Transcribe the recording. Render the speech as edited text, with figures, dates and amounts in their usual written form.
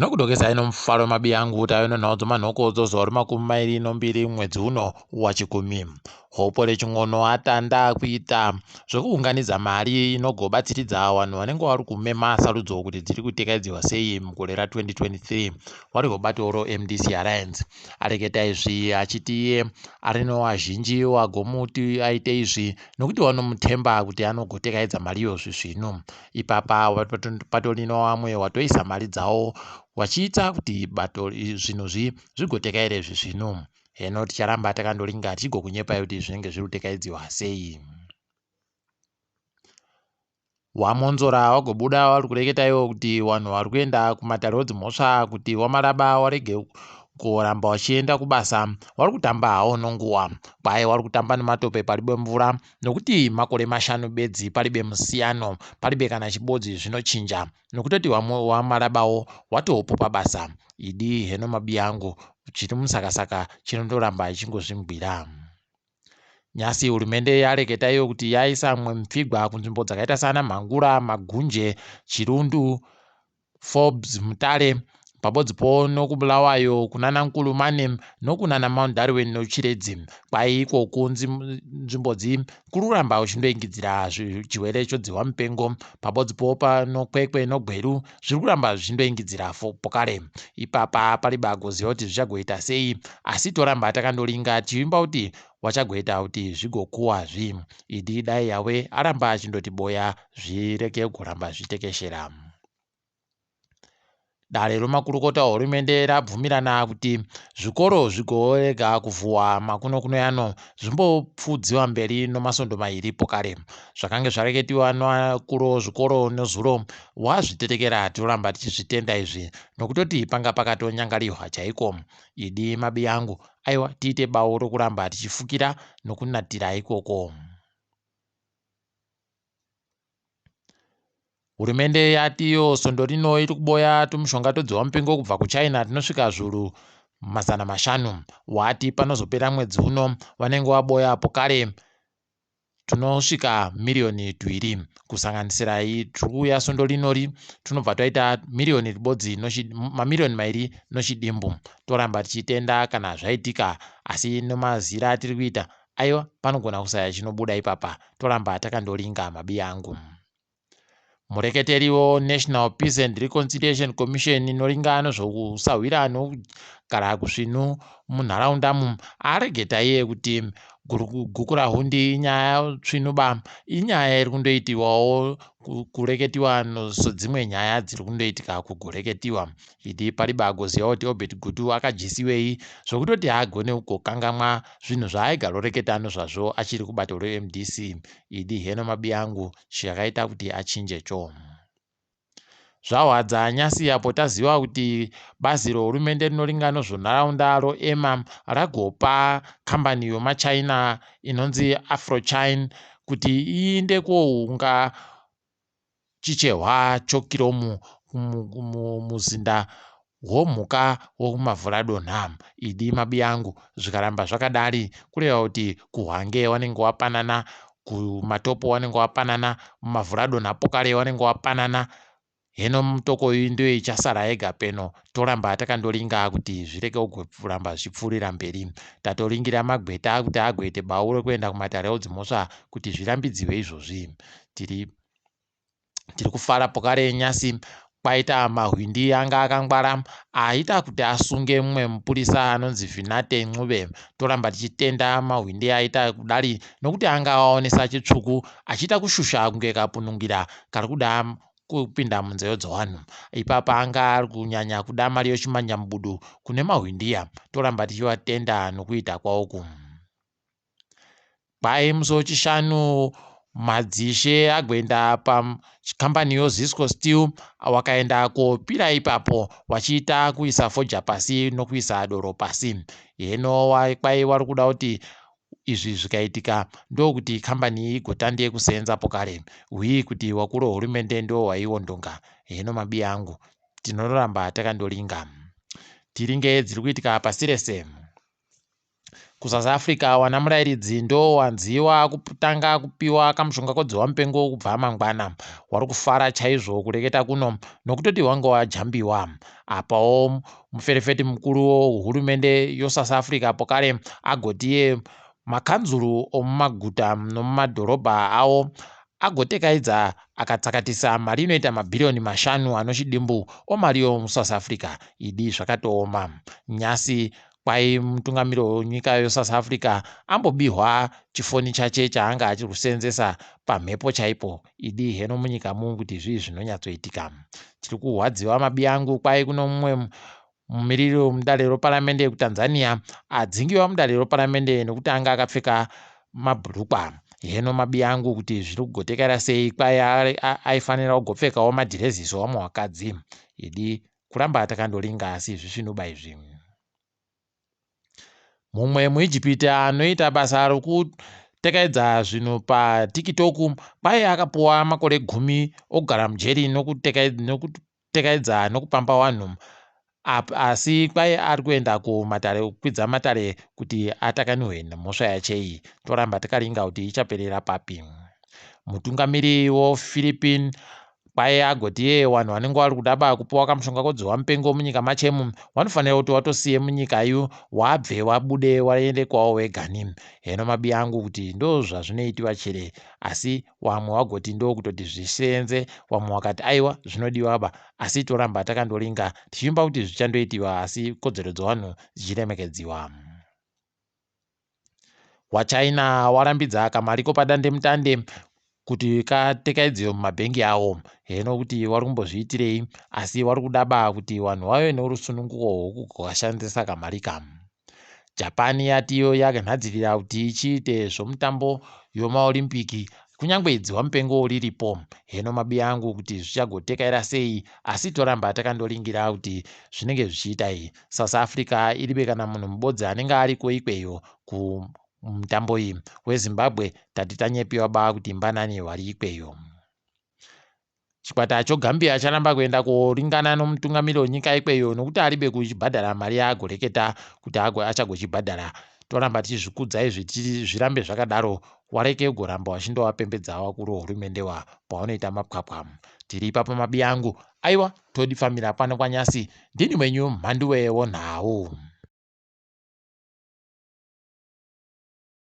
Tinokudokezai nomufaro mabiyangu kuti ave nenhau dzomanhokodzo zuva remakumi mairi nombiri mwedzi uno waChikumi. Hopole Chin'ono atanda kuita zvekuunganidza mari inogobatsiridza vanhu vanenge vari kumema sarudzo kuti dziri kutekaidziwa sei mugore ra2023 vari kubato roMDC Alliance. Areketa izvi achiti iye ari nowazhinji wagomuti aite izvi nokuti wanomutemba kuti anogotekaidza mari iyo zvisvinu. Ipapa patori nowamwe watoisa mari dzawo wachiita kuti bato zvinhu zvi zvigotekaire zvisvinu. Heno ticharamba takandoringa tichigokunyepai kuti zvinenge zviri kutekaidziwa sei. WaMwonzora wagobuda wari kureketa iwo kuti wanhu wari kuenda kumatare odzimhosva kuti waMalaba warege kuramba wachienda kubasa wari kutamba hawo nonguwa kwaye wari kutamba nematope paribe mvura nokuti makore mashanu bedzi paribe musiyano paribe kana chibodzi zvinochinja nokutoti waMalabawo watopo pabasa idi heno mabiyangu chiri musakasaka chinondoramba chingozvimbwira. Nyasi hurumende yareketa iyo kuti yaisa mumwe mupfigwa kunzvimbo dzakaita saana Mhangura, Magunje, Chirundu, Forbes, Mutare pabodzipo nokuBulawayo kunana Nkulumane nokunana Mount Darwin noChiredzi. Kwai ikoku nzvimbo dzi kuri kuramba uchindoingidzira chirwere chodzihwa mupengo pabodzipo panoKwekwe noGweru zviri kuramba zvichindoingidzira pokare. Ipapa pari bagoziva kuti zvichagoita sei asi toramba takandoringa tichivimba kuti wachagoita kuti zvigokuwa zvi. Idi dai Yahweh aramba achindoti boya zvirege kuramba zvichitekeshera. Dare remakurukota ehurumende rabvumirana kuti zvikoro zvigorega kuvhuwa makuno kuno yano zvimbopfuudziwa mberi nomasondo mairi pokare. Zvakange zvareketiwa noakuru zvikoro nezuro wazvitetekera toramba tichizvitenda izvi nokutoti panga pakatonyangarihwa chaiko. Idi mabiyangu aiwa tiite bawo rokuramba tichifukira nokunatira ikoko. Hurumende yati iyo svondo rino iri kuboya tumushonga todzihwa mupengo kubva kuChina tinosvika zviuru 500. Wati panozopera mwedzi uno vanenge vaboya pokare tunosvika miriyoni tuiri kusanganisira tiri kuuya svondo rinori tunobva twaita miriyoni ribodzi mamiriyoni mairi nochidimbu. Toramba tichitenda kana zvaitika asi nemazira atiri kuita aiwa panogona kusaya chinobuda ipapa toramba takandoringa mabiya angu. Mureketeri weNational Peace and Reconciliation Commission inoringa nezvekusahwira nokugara kusvinu munharaunda mu aregeta iye kuti Gukurahundi inyaya tsvinu ba inyaya iri kundoitiwawo kureketiwa sedzimwe nyaya dziri kundoitika kugoreketiwa. Idi pariba agoziva kuti Obert Gutu akadyisiwei zvokutoti haagone kugokangamwa zvinhu zvaaigaroreketa nezvazvo achiri kubato reMDC. Idi heno mabiyangu chakaita kuti achinje cho. Zvahwadza nyasi apo taziva kuti bazi rehurumende rinoringa nezvenharaunda roEMA ragopa kambani yemaChina inonzi Afrochine kuti iinde kounga chichehwa chokiromu mumuzinda hwomhuka wokumavhuradonha. Idi mabiyangu zvikaramba zvakadari kureva kuti kuHwange wanenge wapanana, kuMatopo wanenge wapanana, mumavhuradonha pokare wanenge wapanana. Heno mutoko iyi ndiyo ichasara yega peno toramba takandoringa kuti zvirege kuramba zvichipfuurira mberi. Tatoringira magweta kuti agoite bau rekuenda kumatare odzimhosva kuti zvirambidziwe izvozvi. Tiri tiri kufara pokare nyasi kwaita mahwindi anga akangwara aita kuti asunge mumwe mupurisa anonzi Vinate Ncube. Toramba tichitenda mahwindi aita kudari nokuti anga aonesa chitsvuku achiita kushusha kunge kapunungira kari kuda kupinda munzeve dzevanhu. Ipapa anga ari kunyanya kuda mari yochimanyamubudu kune mahwindiya. Toramba tichivatenda nokuita kwavoku. Kwai musi weChishanu madzishe agoenda pakambani yoZisco Steel wakaenda kopira ipapo wachiita kuisa foja pasi nokuisa doro pasi. Heno kwai wari kuda kuti izvi zvikaitika ndokuti kambani iyi igotande kuseenza pokare. Hwii kuti wakuru wehurumende ndo waiwondonga. Heno mabiya angu tinoramba takandoringa. Tiringe dziri kuitika pasi rese. KuSouth Africa wana murairidzi ndo wanziwa kutanga kupiwa kamushonga kodziwa mupengo kubva mangwana. Wari kufara chaizvo kureketa kuno nokutoti wanga wajambiwa. Apawo muferefeti mukuru wehurumende yoSouth Africa pokare agotiye makanzuru omumaguta nomumadhorobha awo agotekaidza akatsakatisa mari inoita mabhiriyoni 5 anochidimbu omari yomuSouth Africa. Idi zvakatooma. Nyasi kwai mutungamiri wenyika yoSouth Africa ambobihwa chifoni chache chaanga achiri kuseenzesa pamhepo chaipo. Idi heno munyika mu kuti zvii zvinonyatsoitika. Tiri kuhwadziwa mabi angu kwai kuno mumwe mumiriri wemudare reparamende yekuTanzania adzingiwa mudare reparamende nekuti anga akapfeka mabhurukwa. Heno mabi angu kuti zviri kugotekaira sei kwai aifanira kugopfekawo madhirezi sewamwe wakadzi. Idi kuramba takandoringa asi zvisvinuba izvi. Mumwe muIjipiti anoita basa rokutekaidza zvinhu paTiktok kwai akapuwa makore 10 okugara mujeri nokutekaidza nokupamba vanhu. Asi kwai ari kuenda kumatare kukwidza matare kuti atakaniwe nemhosva yache iyi. Toramba takaringa kuti ichaperera papi. Mutungamiri woPhilippine kwai agoti iye vanhu vanenge vari kudaba kupiwa kamushonga kodziwa mupengo munyika machemu vanofanira kuti watosiye munyika yu wabve wabude waende kwawo wegani. Heno mabi angu kuti ndo zvazvinoitiwa chere, asi wamwe wagoti ndo kutoti zvisenze, wamwe wakati aiwa zvinodiwa ba, asi toramba takandoringa tichimba kuti zvichandoitiwa asi kodzero dzevanhu dzichiremekedziwa. WaChina warambidza kamariko padandemutande kuti katekaidziwe mumabhengi awo. Heno kuti wari kumbozviitirei, asi wari kudaba kuti vanhu vave nerusununguko rwokukashandisa kamarika. Japan yatiyo yakanhadzirira kuti ichiite zvomutambo yomaolimpiki kunyange dziwa mupengo riripo. Heno mabi angu kuti zvichagotekaira sei, asi toramba takandoringira kuti zvinenge zvichiitai. South Africa iribe kana munhu mubodzi anenge ariko ikweyo kumutambo iyi. WeZimbabwe tati tanyepiwa ba kuti mbanani vari ikweyo. Chikwata choGambia charamba kuenda koringana nomutungamiri wenyika ikweyo nokuti aribe kuchibhadhara mari yaagoreketa kuti achagochibhadhara. Toramba tichizvikudza izvi zvirambe zvakadaro, wareke kugoramba wachindovapembedza vakuru vehurumende wa pavanoita mapwapwa. Tiri ipapo mabi angu, aiwa todifambira pano kwanyasi. Ndini mwenyu Mhanduwe wonhau.